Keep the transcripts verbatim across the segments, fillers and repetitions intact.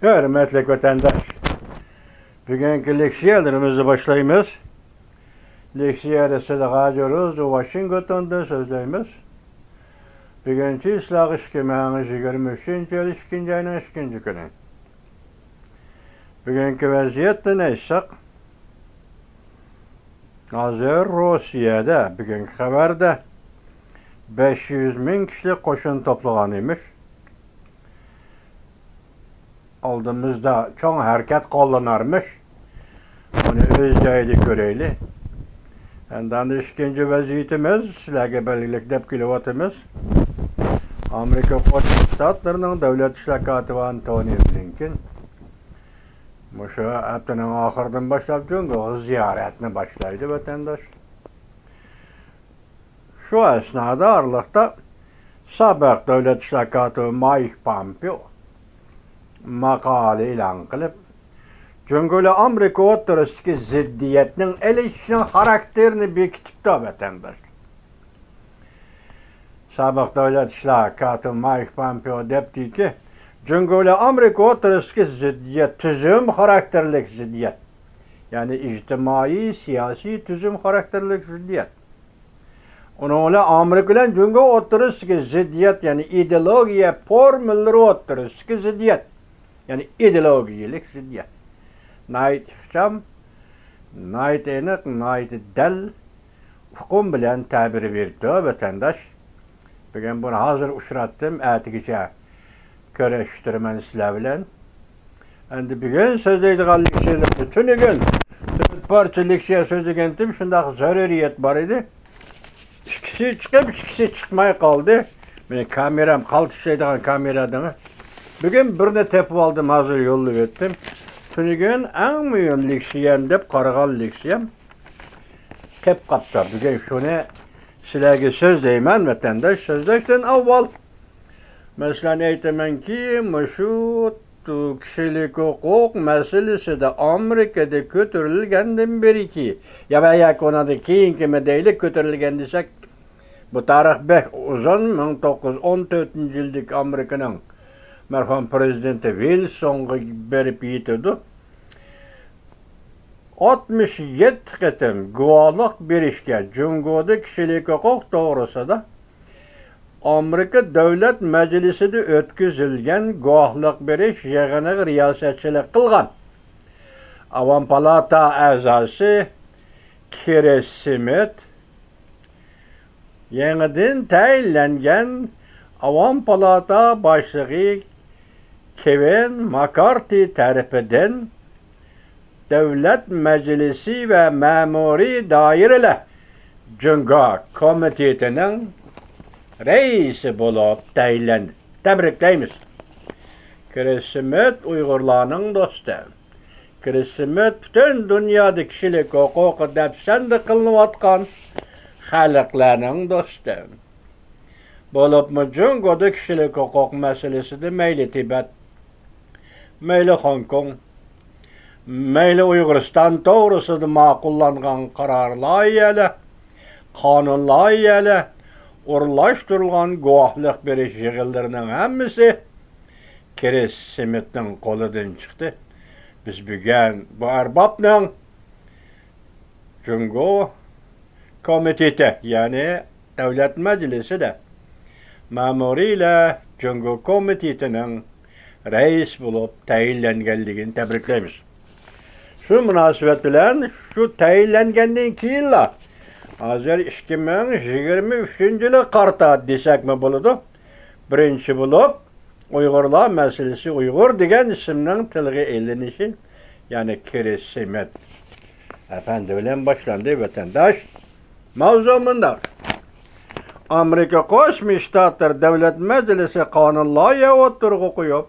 ھۆرمەتلىك ۋەتەنداش، بۈگۈنكى لېكسىيەلىرىمىزنى باشلايمىز. لېكسىيە دېسە، غاجىروز ۋاشىنگتوندىن سۆزلەيمىز. بۈگۈن چىسلاغ ئىككى مىڭ يىگىرمە ئۈچىنچى يىل ئىككىنچى ئاينىڭ ئىككىنچى كۈنى. بۈگۈنكى ۋەزىيەتتىن ئېيتساق، ھازىر روسىيەدە بۈگۈنكى خەۋەردە بەش يۈز مىڭ كىشىلىك قوشۇن توپلىغان ئىمىش. ئالدىمىزدا چوڭ ھەرىكەت قوللىنارمىش. بۇنى ئۆز جايىدا كۆرەيلى. ئەندى ئىككىنچى ۋەزىيىتىمىز، سىلەرگە بەلگىلىك دەپ كېلىۋاتىمىز. ئامېرىكا قوشما شتاتلىرىنىڭ دۆلەت ئىشلار كاتىپى ئانتونى بلىنكېن مۇشۇ ھەپتىنىڭ ئاخىرىدىن باشلاپ جۇڭگوغا زىيارەتنى باشلايدۇ، ۋەتەنداش. شۇ ئەسنادا ئارىلىقتا سابىق دۆلەت ئىشلار كاتىپى مايك پامپېئو ماقالە ئېلان قىلىپ، جۇڭگو بىلەن ئامېرىكا ئوتتۇرىسىدىكى زىددىيەتنىڭ ئېلىشىشنىڭ خاراكتېرىنى بېكىتىپتۇ، ۋەتەنداشلار. سابىق دۆلەت ئىشلار كاتىپى مايك پامپېئو دەپتىكى، جۇڭگو بىلەن ئامېرىكا ئوتتۇرىسىدىكى زىددىيەت تۈزۈم خاراكتېرلىك زىددىيەت، يەنى ئىجتىمائىي، سىياسىي تۈزۈم خاراكتېرلىك زىددىيەت. ئۇنىڭ بىلەن ئامېرىكا بىلەن جۇڭگو ئوتتۇرىسىدىكى زىددىيەت، يەنى ئىدېئولوگىيە فورمىلىرى ئوتتۇرىسىدىكى زىددىيەت، يەنى ئىدېئولوگىيەلىك زىددىيەت. ناھايىتى ئىخچام، ناھايىتى ئېنىق، ناھايىتى دەل ئۇقۇم بىلەن تەبىر بېرىپتۇ، ۋەتەنداش. بۈگۈن بۇنى ھازىر ئۇچراتتىم، ئەتىگىچە كۆرۈشتۈرىمەن سىلەر بىلەن. ئەمدى بۈگۈن سۆزلەيدىغان لېكسىيەلىرىمنى، تۈنۈگۈن تۆت پارچە لېكسىيە سۆزلىگەنتىم، شۇنداق زۆرۈرىيەت بار ئىدى. ئىككىسى چىقىپ، ئىككىسى چىقماي قالدى. مېنىڭ كامېرام، قالتىس ئىشلەيدىغان كامېرا دېڭى. بۈگۈن بىرنى تېپىپ ئالدىم، ھازىر يوللىۋەتتىم. تۈنۈگۈن ئەڭ مۇھىم لېكسىيەم دەپ قارىغان لېكسىيەم كەپ قاپتۇ. بۈگۈن شۇنى سىلەرگە سۆزلەيمەن، ۋەتەنداش، سۆزلەشتىن ئاۋۋال. مەسىلەن، ئېيتىمەنكى، مۇشۇ كىشىلىك ھوقۇق مەسىلىسىدە ئامېرىكىدا كۆتۈرۈلگەندىن بېرىكى، يا، ۋە ياكى ئۇنىڭدىن كېيىنكىمۇ دەيلى، كۆتۈرۈلگەن دېسەك، بۇ تارىخ بەك ئۇزۇن، مىڭ توققۇز يۈز ئون تۆتىنچى يىلدىكى ئامېرىكىنىڭ مەرھۇم پرېزىدېنتى ۋىلسونغا بېرىپ يېتىدۇ. ئاتمىش يەتتە قېتىم گۇۋاھلىق بېرىشكە جۇڭگودا كىشىلىك ھوقۇق توغرىسىدا ئامېرىكا دۆلەت مەجلىسىدە ئۆتكۈزۈلگەن گۇۋاھلىق بېرىش يىغىنىغا رىياسەتچىلىك قىلغان ئاۋام پالاتا ئەزاسى كرىس سمىت، يېڭىدىن تەيىنلەنگەن ئاۋام پالاتا باشلىقى كېۋىن ماكارتى تەرىپىدىن دۆلەت مەجلىسى ۋە مەمۇرىي دائىرىلەر جۇڭگو كومىتېتىنىڭ رەئىسى بولۇپ تەيىنلەندى. تەبرىكلەيمىز. كرىس سمىت ئۇيغۇرلارنىڭ دوستى. كرىس سمىت پۈتۈن دۇنيادا كىشىلىك ھوقۇقى دەپسەندە قىلىنىۋاتقان خەلقلەرنىڭ دوستى. بولۇپمۇ جۇڭگودا كىشىلىك ھوقۇق مەسىلىسىدە مەيلى تىبەت، مەيلى خوڭكوڭ، مەيلى ئۇيغۇرىستان توغرىسىدا ماقۇللانغان قارار لايىھەلەر، قانۇن لايىھەلەر، ئورۇنلاشتۇرۇلغان گۇۋاھلىق بېرىش يىغىنلىرىنىڭ ھەممىسى كرىس سمىتنىڭ قولىدىن چىقتى. بىز بۈگۈن بۇ ئەربابنىڭ جۇڭگو كومىتېتى، يەنى دۆلەت مەجلىسىدە مەمۇرىيلەر جۇڭگو كومىتېتىنىڭ رەئىس بولۇپ تەيىنلەنگەنلىكىنى تەبرىكلەيمىز. شۇ مۇناسىۋەت بىلەن شۇ تەيىنلەنگەندىن كېيىنلا، ھازىر ئىككى مىڭ يىگىرمە ئۈچىنچى يىلغا قارىتا دېسەكمۇ بولىدۇ، بىرىنچى بولۇپ ئۇيغۇرلار مەسىلىسى، ئۇيغۇر دېگەن ئىسىمنىڭ تىلغا ئېلىنىشى، يەنى كرىس سمىت ئەپەندى بىلەن باشلاندى، ۋەتەنداش. ماۋزۇ مۇنداق. ئامېرىكا قوشما شتاتلىرى دۆلەت مەجلىسى قانۇن لايىھە ئوتتۇرىغا قويۇپ،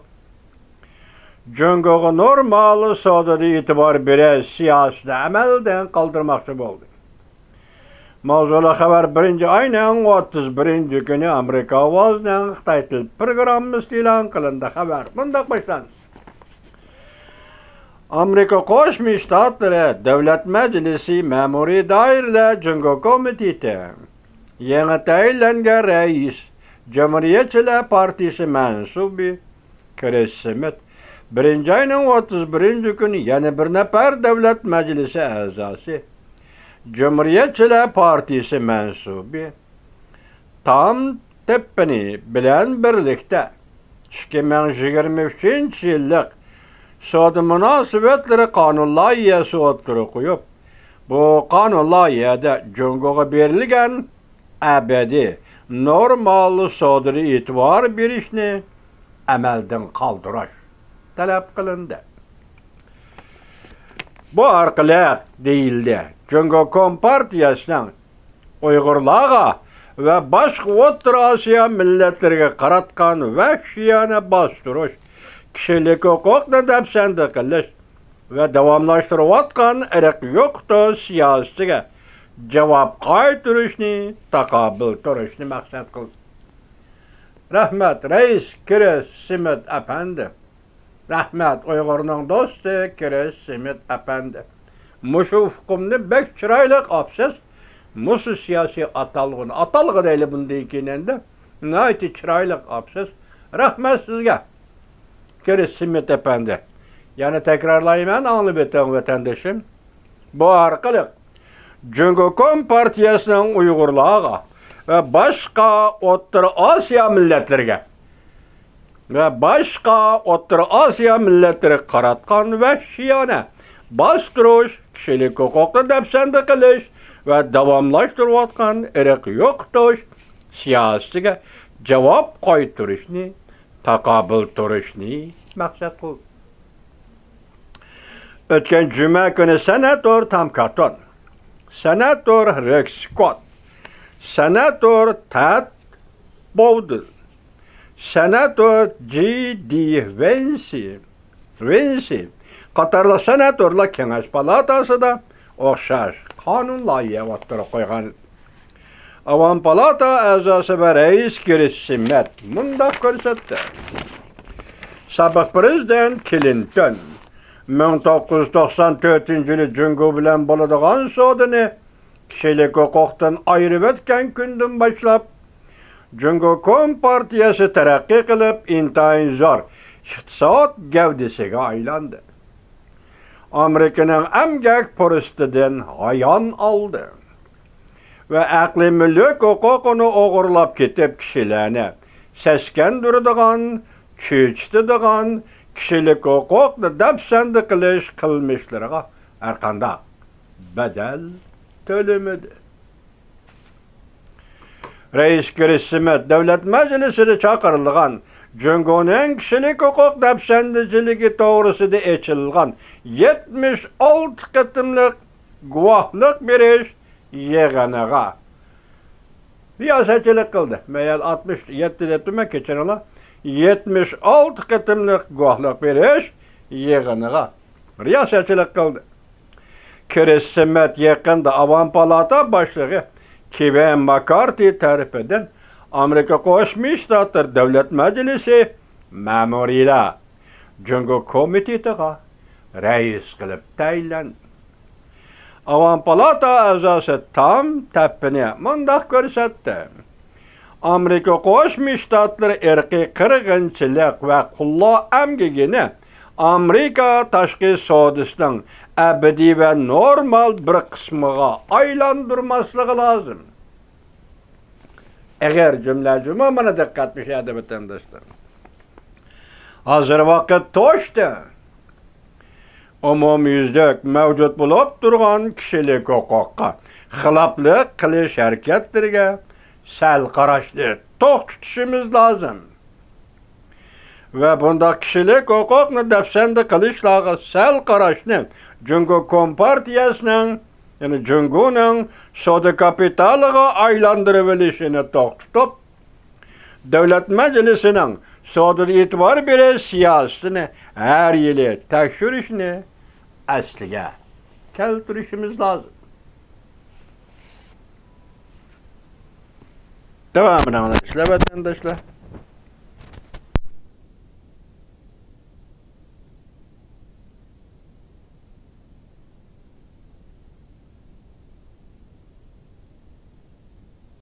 جۇڭگوغا نورمال سودىدا ئېتىبار بېرىش سىياسىتىنى ئەمەلدىن قالدۇرماقچى بولدى. ماۋزۇلۇق خەۋەر بىرىنچى ئاينىڭ ئوتتۇز بىرىنچى كۈنى ئامېرىكا ئاۋازىنىڭ خىتاي تىل پروگراممىسىدا ئېلان قىلىندى. خەۋەر مۇنداق باشلاندى. ئامېرىكا قوشما شتاتلىرى دۆلەت مەجلىسى مەمۇرىي دائىرىلەر جۇڭگو كومىتېتى يېڭى تەيىنلەنگەن رەئىس، جۇمھۇرىيەتچىلەر پارتىيىسى مەنسۇبى كرىس سمىت بىرىنچى ئاينىڭ ئوتتۇز بىرىنچى كۈنى يەنە بىر نەپەر دۆلەت مەجلىسى ئەزاسى، جۇمھۇرىيەتچىلەر پارتىيىسى مەنسۇبى تام تېپپىنى بىلەن بىرلىكتە ئىككى مىڭ يىگىرمە ئۈچىنچى يىللىق سودا مۇناسىۋەتلىرى قانۇن لايىھەسى ئوتتۇرىغا قويۇپ، بۇ قانۇن لايىھەدە جۇڭگوغا بېرىلگەن ئەبەدىي نورمال سودىدا ئېتىبار بېرىشنى ئەمەلدىن قالدۇرۇش تەلەپ قىلىندى. بۇ ئارقىلىق دېيىلدى، جۇڭگو كومپارتىيەسىنىڭ ئۇيغۇرلارغا ۋە باشقا ئوتتۇرا ئاسىيا مىللەتلىرىگە قاراتقان ۋەھشىيانە باستۇرۇش، كىشىلىك ھوقۇقنى دەپسەندە قىلىش ۋە داۋاملاشتۇرۇۋاتقان ئىرق يوقىتىش سىياسىتىگە جاۋاب قايتۇرۇشنى، تاقابىل تۇرۇشنى مەقسەت قىلدى. رەھمەت، رەئىس كىرىس سىمىت ئەپەندى. رەھمەت، ئۇيغۇرنىڭ دوستى كىرىس سىمىت ئەپەندى. مۇشۇ ئۇقۇمنى بەك چىرايلىق ئاپسىز. مۇشۇ سىياسىي ئاتالغۇنى، ئاتالغۇ دەيلى بۇندىن كېيىن ئەمدى. ناھايىتى چىرايلىق ئاپسىز. رەھمەت سىزگە، كىرىس سىمىت ئەپەندى. يەنە تەكرارلايمەن، ئاڭلىۋېتىڭ، ۋەتەندىشىم. بۇ ئارقىلىق جۇڭگو كومپارتىيەسىنىڭ ئۇيغۇرلارغا ۋە باشقا ئوتتۇرا ئاسىيا مىللەتلىرىگە ۋە باشقا ئوتتۇرا ئاسىيا مىللەتلىرىگە قاراتقان ۋەھشىيانە باستۇرۇش، كىشىلىك ھوقۇقنى دەپسەندە قىلىش ۋە داۋاملاشتۇرۇۋاتقان ئىرق يوقىتىش سىياسىتىگە جاۋاب قايتۇرۇشنى، تاقابىل تۇرۇشنى مەقسەت قىلدى. ئۆتكەن جۈمە كۈنى سېناتور تام كاتون، سېناتور رېكس سكوت، سېناتور تېد بوۋدېن، سېناتور جې دې ۋېنسى، ۋېنسى قاتارلىق سېناتورلار كېڭەش پالاتاسىدا ئوخشاش قانۇن لايىھە ئوتتۇرىغا قويغان. ئاۋام پالاتا ئەزاسى ۋە رەئىس كىرىس سىمىت مۇنداق كۆرسەتتى. سابىق پىرېزىدېنت كلىنتون مىڭ توققۇز يۈز توقسان تۆتىنچى يىلى جۇڭگو بىلەن بولىدىغان سودىنى كىشىلىك ھوقۇقتىن ئايرىۋەتكەن كۈندىن باشلاپ، جۇڭگو كومپارتىيەسى تەرەققىي قىلىپ، ئىنتايىن زور ئىقتىساد گەۋدىسىگە ئايلاندى. ئامېرىكىنىڭ ئەمگەك پۇرسىتىدىن ھايان ئالدى ۋە ئەقلىي مۈلۈك ھوقۇقىنى ئوغرىلاپ كېتىپ، كىشىلەرنى سەسكەندۈرىدىغان، چۆچۈتىدىغان، كىشىلىك ھوقۇقنى دەپسەندە قىلىش قىلمىشلىرىغا ھەرقانداق بەدەل تۆلىمىدى. رەئىس كىرىس سىمىت دۆلەت مەجلىسىدە چاقىرىلغان جۇڭگونىڭ كىشىلىك ھوقۇق دەپسەندىچىلىكى توغرىسىدا ئېچىلغان يەتمىش ئالتە قېتىملىق گۇۋاھلىق بېرىش يىغىنىغا رىياسەتچىلىك قىلدى. مەيەل ئاتمىش يەتتە دەپتىمەن، كەچۈرۈڭلار. يەتمىش ئالتە قېتىملىق گۇۋاھلىق بېرىش يىغىنىغا رىياسەتچىلىك قىلدى. كىرىس سىمىت يېقىندا ئاۋام پالاتا باشلىقى كېۋىن ماككارتى تەرىپىدىن ئامېرىكا قوشما شتاتلىرى دۆلەت مەجلىسى مەمۇرىيلار جۇڭگو كومىتېتىغا رەئىس قىلىپ تەيىنلەندى. ئاۋام پالاتا ئەزاسى تام تەپپىنى مۇنداق كۆرسەتتى. ئامېرىكا قوشما شتاتلىرى ئىرقىي قىرغىنچىلىق ۋە قۇللار ئەمگىكىنى ئامېرىكا تاشقى سودىسىنىڭ ئەبەدىي ۋە نورمال بىر قىسمىغا ئايلاندۇرماسلىقى لازىم. ئېغىر جۈملە جۇمۇ، مانا دىققەت بۇ يەردە، ۋەتەنداشلار. ھازىر ۋاقىت توشتى. ئومۇميۈزلۈك مەۋجۇت بولۇپ تۇرغان كىشىلىك ھوقۇققا خىلاپلىق قىلىش ھەرىكەتلىرىگە سەل قاراشنى توختىتىشىمىز لازىم. ۋە بۇنداق كىشىلىك ھوقۇقنى دەپسەندە قىلىشلارغا سەل قاراشنى جۇڭگو كومپارتىيەسىنىڭ، يەنى جۇڭگونىڭ سودا كاپىتالىغا ئايلاندۇرۇۋېلىشىنى توختىتىپ، دۆلەت مەجلىسىنىڭ سودىدا ئېتىبار بېرىش سىياسىتىنى ھەر يىلى تەكشۈرۈشنى ئەسلىگە كەلتۈرۈشىمىز لازىم. داۋامىنى ئاڭلايسىلەر، ۋەتەنداشلار.